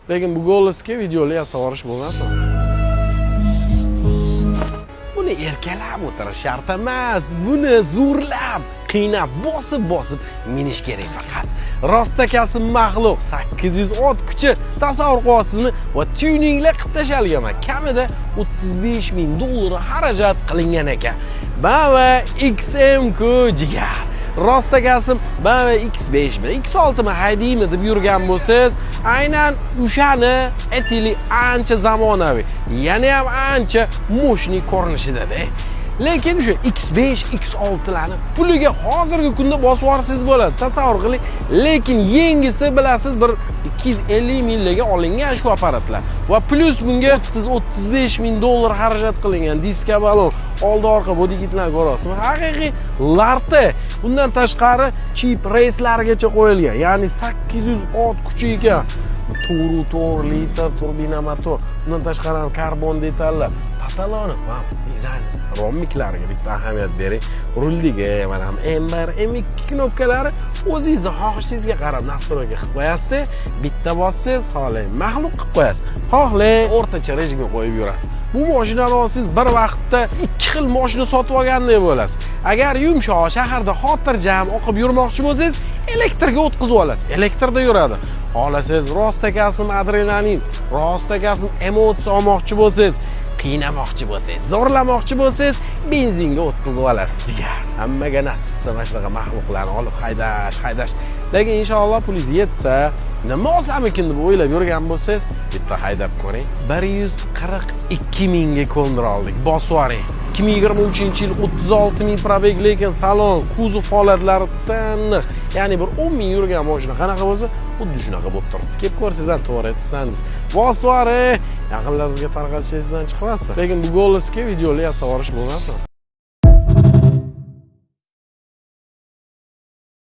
Lekin bu голос ga videolar yasab yuborish bo'lmasin. Buni erkalab o'tirish shart emas. Buni zo'rlab, qiynab, bosib bosib minish kerak faqat. Rostakasi maxluq, 800 ot kuchi, tasavvur qilyapsizmi? Va tuninglar qilib tashalgan. Kamida 35 ming dollar xarajat qilingan ekan. BMW XM ku, jigar. Rostakasim BMW X5 mi, X6 mi haydaymi deb yurgan bo'lsangiz, aynan o'shani, aytaylik, ancha zamonaviy, yana ham ancha мощный ko'rinishida-da. Lekin o'sha X5, X6larni puliga hozirgi kunda bosib yuborsangiz bo'ladi. Tasavvur qiling. Lekin yengisi, bilasiz, bir 250 minglarga olingan shu apparatlar. Va плюс bunga 30-35 ming dollar xarajat qilingan. Diska balon, oldi orqa bodikitlar ko'rasizmi? Haqiqiy Larteh. Bundan tashqari chip reyslarigacha qo'yilgan. Ya'ni 800 ot kuchi ekan. 4,4 litr turbina motor. Bundan tashqari ham karbon detallar. Pataloni va dizayn rommiklariga bitta ahamiyat bering. Ruldagi mana M1, M2 knopkalari o'zingizni xohishingizga qarab настройка qilib qo'yasizda, bitta bossangiz, xohlang maxluq qilib qo'yasiz, xohlang o'rtacha rejimga qo'yib yurasiz. Bu mashinani olsangiz, bir vaqtda ikki xil mashina sotib olgandek bo'lasiz. Agar yumshoq, shaharda xotirjam oqib yurmoqchi bo'lsangiz, elektrga o'tkazib olasiz. Elektrda yuradi. Xohlasangiz rostakasim adrenalin, rostakasim emotsiya olmoqchi bo'lsangiz, qiynamoqchi bo'lsangiz, zo'rlamoqchi bo'lsangiz, benzinga o'tkazib olasiz, jigar. Hammaga nasib qilsa mana shunaqa maxluqlarni olib haydash, haydash. Lekin inshaalloh pulingiz yetsa, nima olsamikin deb o'ylab yurgan bo'lsangiz, bitta haydab ko'ring. 142 mingga ko'ndira oldik. Bosib yuboring. 2023 yil, 36 ming пробег, lekin salon, kuzov holatlari tiniq. Ya'ni bir 10 ming yurgan mashina qanaqa bo'lsa, xuddi shunaqa bo'lib turibdi. Kelib ko'rsangiz ham to'g'ri aytibsan deysiz. Bosib yuboring. Yaqinlaringizga tarqatishingizdan chiqmasin. Lekin bu голос ga videolar yasab yuborish bo'lmasin.